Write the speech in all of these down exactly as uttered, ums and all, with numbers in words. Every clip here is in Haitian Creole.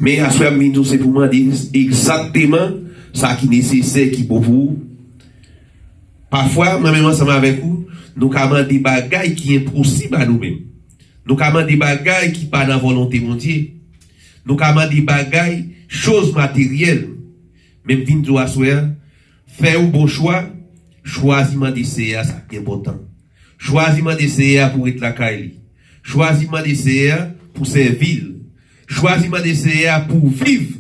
Men aswè a m vin di w se pou mande egzakteman sa ki nesesè, ki bon pou ou. Pafwa, mwen menm ansanm avèk ou, nou ka mande bagay ki enposib a nou menm. Nou ka mande bagay ki pa nan volonte Bondye. Nou ka mande bagay, choz materyèl. Men m vin di w aswè a, fè yon bon chwa, chwazi mande Seyè a sa k enpòtan. Chwazi mande Seyè a pou w ret lakay li. Chwazi mande Seyè a pou w sèvi l. Chwazi mande Seyè a pou w viv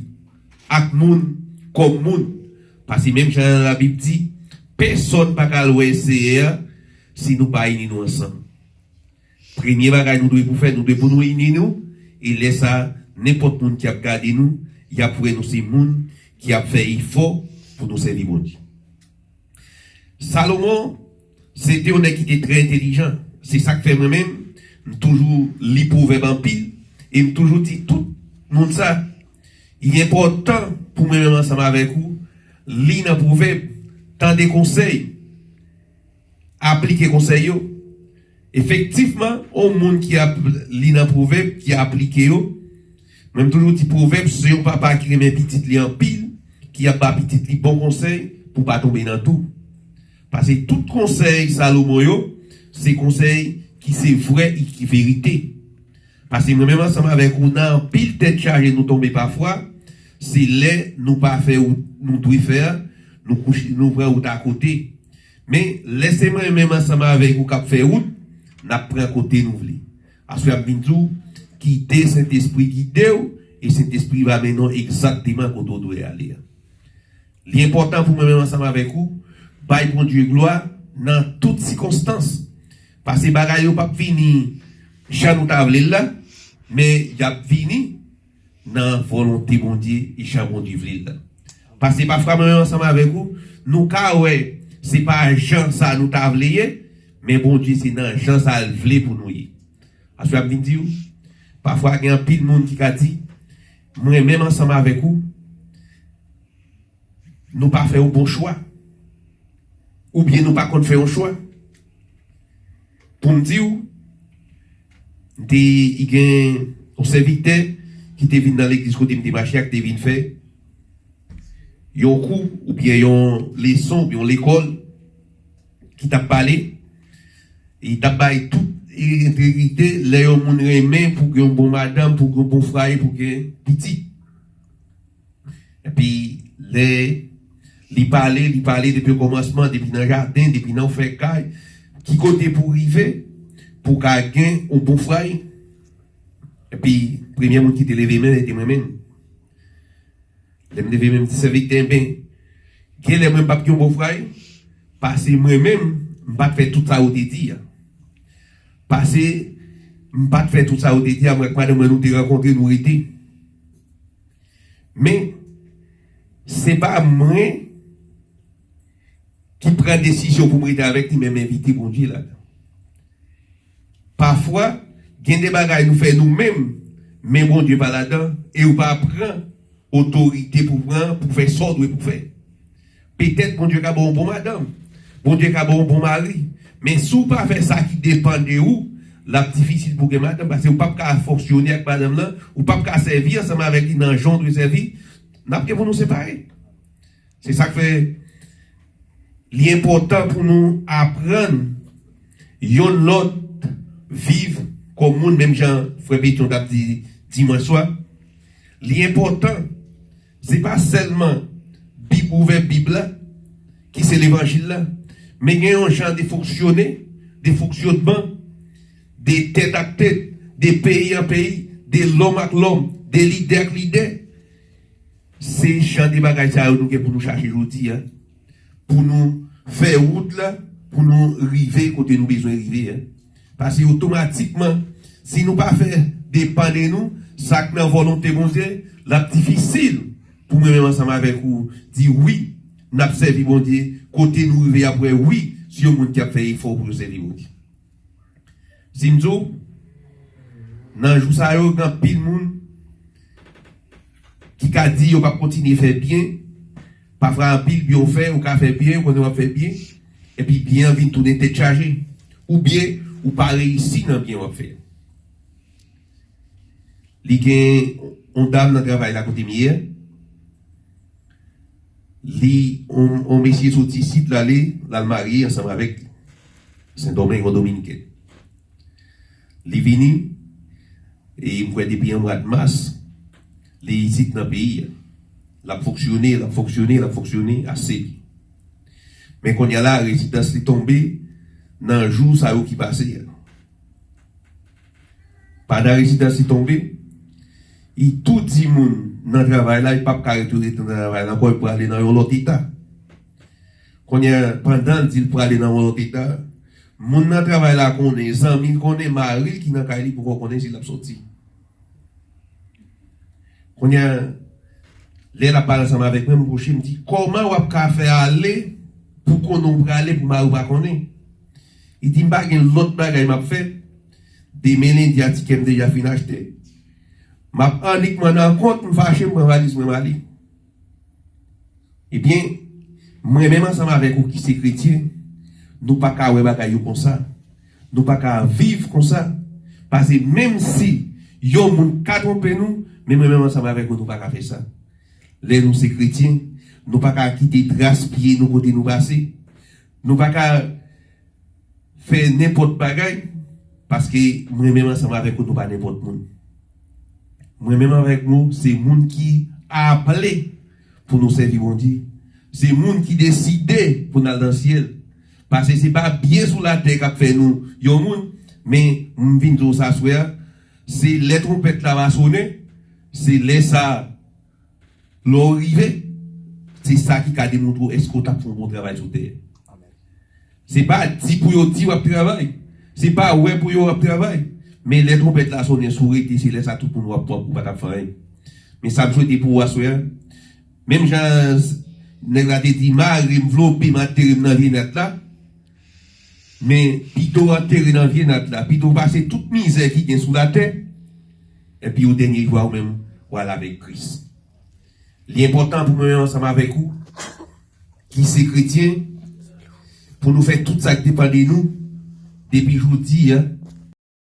ak moun kòm moun. Paske menm jan Labib di, pèsonn pa ka al wè Seyè a si nou pa ini nou ansanm. Premye bagay nou dwe pou fè, nou dwe pou nou ini nou, e lè sa a, nenpòt moun ki ap gade nou, y ap wè nou se moun ki ap fè efò pou nou sèvi Bondye. Salomon, se te yon nèg ki te trè entèlijan. Se sa k fè mwen menm, m toujou li pwovèb anpil, e m toujou di tout moun sa, li enpòtan pou mwen menm ansanm avèk ou, li nan pwovèb, tande konsèy, aplike konsèy yo. Efektivman, yon moun ki ap li nan pwovèb, ki aplike yo, mwen m toujou di pwovèb se yon papa ki renmen pitit li anpil, ki ap ba pitit li bon konsèy pou pa tonbe nan tou. Paske tout konsèy Salomon yo, se konsèy ki se vrè e ki verite. Paske mwen menm ansanm avèk ou, nan anpil tèt chaje nou tonbe pafwa, se lè nou pa fè wout nou dwe fè a, nou kouche, nou pran wout akote. Men, lè se mwen menm ansanm avèk ou k ap fè wout, n ap pran kote nou vle. Aswè a m vin di w, kite Sentespri gide w, e Sentespri va mennen w egzakteman kote w dwe ale a. Li enpòtan pou mwen menm ansanm avèk ou, bay Bondye glwa nan tout sikonstans. Paske bagay yo p ap vini jan nou ta vle l la, men y ap vini nan volonte Bondye e jan Bondye vle l la. Paske pafwa mwen menm ansanm avèk ou, nou ka wè se pa jan sa nou ta vle ye, men Bondye se nan jan sa l vle pou nou ye. Aswè a m vin di w, pafwa gen anpil moun ki ka di, mwen menm ansanm avèk ou, nou pa fè yon bon chwa. Oubyen nou pa konn fè yon chwa. Pou m di w, m te gen yon sèvitè ki te vin nan legliz kote m te mache a, ki te vin fè yon kou, oubyen yon leson, oubyen yon lekòl, ki t ap pale, e t ap bay tout entegrite lè yon moun renmen pou gen yon bon madanm, pou gen yon bon fwaye, pou gen pitit. Epi, lè li pale, li pale depi okòmansman, depi nan jaden, depi nan w fè kay, ki kote pou w rive, pou w ka gen yon bon fwaye. Epi, premye moun ki te leve men, se te mwen menm. Lè m leve men, m di sèvitè, enben, gen lè mwen m p ap gen yon bon fwaye, paske mwen menm, m pa t fè tout sa ou te di a. Paske m pa t fè tout sa ou te di a, mwen ak madanm mwen, nou te rankontre, nou rete. Men, se pa mwen ki pran desizyon pou m rete avèk li, men m envite Bondye ladan. Pafwa, gen de bagay nou fè nou menm, men Bondye pa ladan, e ou pa pran otorite pou pran, pou fè sa w dwe pou fè. Petèt Bondye ka ba w yon bon madanm, Bondye ka ba w yon bon mari, men si w pa fè sa ki depann de ou, l ap difisil pou w gen madanm, paske ou p ap ka fonksyone ak madanm nan, ou p ap ka sèvi ansanm avèk li nan jan w dwe sèvi, n ap gen pou nou separe. Se sa k fè li enpòtan pou nou aprann yonn lòt viv kòm moun, menm jan frè Petyon t ap di dimanch swa. Li enpòtan, se pa sèlman Bib, ouvè Bib la, ki se levanjil la, men gen yon jan de fonksyone, de fonksyonman, de tèt ak tèt, de peyi an peyi, de lòm ak lòm, de lidè ak lidè. Se jan de bagay sa yo nou gen pou nou chache jodi a, pou nou fè wout la, pou nou rive kote nou bezwen rive a. Paske otomatikman, si nou pa fè depann de nou, sa k nan volonte Bondye, l ap difisil pou mwen menm ansanm avèk ou di wi, n ap sèvi Bondye, kote nou rive y ap wè wi, se yon moun ki ap fè efò pou yo sèvi Bondye. Si m di w, nan jou sa yo, gen anpil moun ki ka di yo p ap kontinye fè byen. Pafwa, anpil byen w fè, ou ka fè byen, ou konnen w ap fè byen, epi byen an vin tounen tèt chaje. Oubyen, ou pa reyisi nan byen w ap fè. Li gen Yon dam nan travay la kote m ye a, li, yon, yon mesye soti isit, l ale, l al marye ansanm avèk Sendomeng, yon Dominiken. Li vini, e m kwè depi an mwa mas, li isit nan peyi a. L ap fonksyone, l ap fonksyone, l ap fonksyone, ase li. Men kounye a la, rezidans li tonbe nan jou sa yo ki pase a. Pandan rezidans li tonbe, li tou di moun nan travay la, li p ap ka rete nan travay la ankò, li prale nan yon lòt eta. Kounye a, pandan l di l prale nan yon lòt eta, moun nan travay la konnen, zanmi l konnen, mari l ki nan kay li poko konnen si l ap soti. Kounye a, lè l ap pale ansanm avèk mwen, m pwoche, m di, "Kòman w ap ka fè ale pou konnen w prale pou mari w pa konnen?" Li di, "M pa gen lòt bagay m ap fè. Demen lendi a, tikè m deja fin achte. M ap annik mande an kont, m fache, m pran valiz mwen, m ale." Ebyen, mwen menm ansanm avèk ou ki se kretyen, nou pa ka wè bagay yo konsa. Nou pa ka viv konsa. Paske menm si yon moun ka twonpe nou, men mwen menm ansanm avèk ou, nou pa ka fè sa. Lè nou se kretyen, nou pa ka kite tras pye nou kote nou pase. Nou pa ka fè nenpòt bagay, paske mwen menm ansanm avèk ou, nou pa nenpòt moun. Mwen menm avèk nou, se moun ki aple pou nou sèvi Bondye. Se moun ki deside pou n al nan syèl. Paske se pa byen sou latè k ap fè nou yon moun, men m vin di w sa aswè a, se lè twonpèt la va sonnen, se lè sa a, lè w rive, se sa ki ka demontre w èske w t ap fè yon bon travay sou tè. Se pa di pou yo di w ap travay. Se pa wè pou yo w ap travay. Men lè twonpèt la sonnen, si w rete, se lè sa tout moun w ap, w ap, ou pa t ap fè anyen. Men sa m swete pou ou aswè a, menm jan nèg la te di, "Mare m, vlope m, antere m nan vye nat la." Men pito w antere nan vye nat la, pito w pase tout mizè ki gen sou latè, epi o dènye jou a ou menm, w al avèk Kris. Li enpòtan pou mwen menm ansanm avèk ou, ki se kretyen, pou nou fè tout sa k depann de nou, depi jodi a,